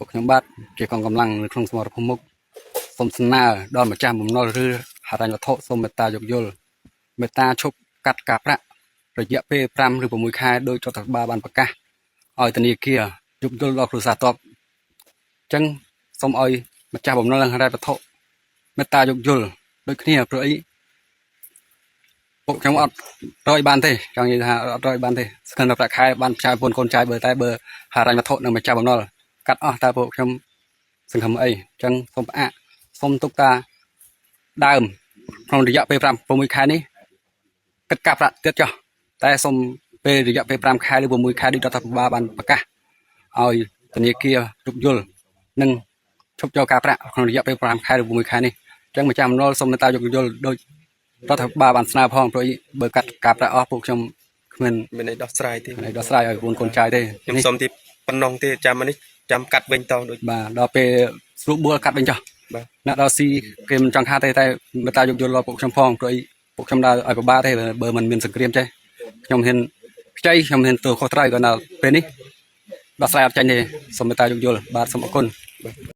ពួកខ្ញុំបាទជាកងកម្លាំងនៅក្នុងសមរភូមិមុខសូមស្នើដល់ម្ចាស់បំណុលឬហិរញ្ញវត្ថុសូមមេត្តាយោគយល់មេត្តាឈប់កាត់ការប្រាក់រយៈពេល5ឬ6ខែដោយរដ្ឋាភិបាលបានប្រកាសឲ្យធនាគារយោគយល់ដល់គ្រួសារតបអញ្ចឹងសូមឲ្យម្ចាស់បំណុលនិងហិរញ្ញវត្ថុមេត្តាយោគយល់ដូចគ្នាព្រោះអីពួកខ្ញុំអត់រយបានទេចង់និយាយថាអត់រយបានទេសង្ឃឹមថាប្រាក់ខែបានផ្សាយពន្ធកូនចៅបើតែបើហិរញ្ញវត្ថុនិងម្ចាស់បំណុលកាត់អស់តើពួកខ្ញុំសង្ឃឹមអីអញ្ចឹងសូមផ្អាកសូមទុកតាដើមក្នុងរយៈពេល5 6ខែនេះគិតការប្រាក់ទៀតចុះតែសូមពេលរយៈពេល5ខែឬ6ខែដូចរដ្ឋាភិបាលបានប្រកាសឲ្យធនាគារយោគយល់និងឈប់យកការប្រាក់ក្នុងរយៈពេល5ខែឬ6ខែនេះអញ្ចឹងម្ចាស់បំណុលសូមមេត្តាយោគយល់ដូចរដ្ឋាភិបាលបានស្នើផងព្រោះអីបើកាត់ការប្រាក់អស់ពួកខ្ញុំគ្មាន មានអីដោះស្រាយទេ មិនដោះស្រាយឲ្យប្រពន្ធកូនចៅទេ នេះ ខ្ញុំសុំទីប៉ុណ្ណងទេចាំអានេះចាំកាត់វិញតដូច បាទដល់ពេលស្រួលបួលកាត់វិញចុះ បាទ អ្នកដល់ស៊ីគេមិនចង់ខាតទេតែមេត្តាយោគយល់ដល់ពួកខ្ញុំផងព្រោះអីពួកខ្ញុំដើរឲ្យពិបាកទេបើមិនមានសង្គ្រាមចេះខ្ញុំហ៊ានខ្ចីខ្ញុំហ៊ានទទួលខុសត្រូវគាត់ដល់ពេលនេះដោះស្រាយអត់ចាញ់ទេសូមមេត្តាយោគយល់បាទសូមអរគុណ។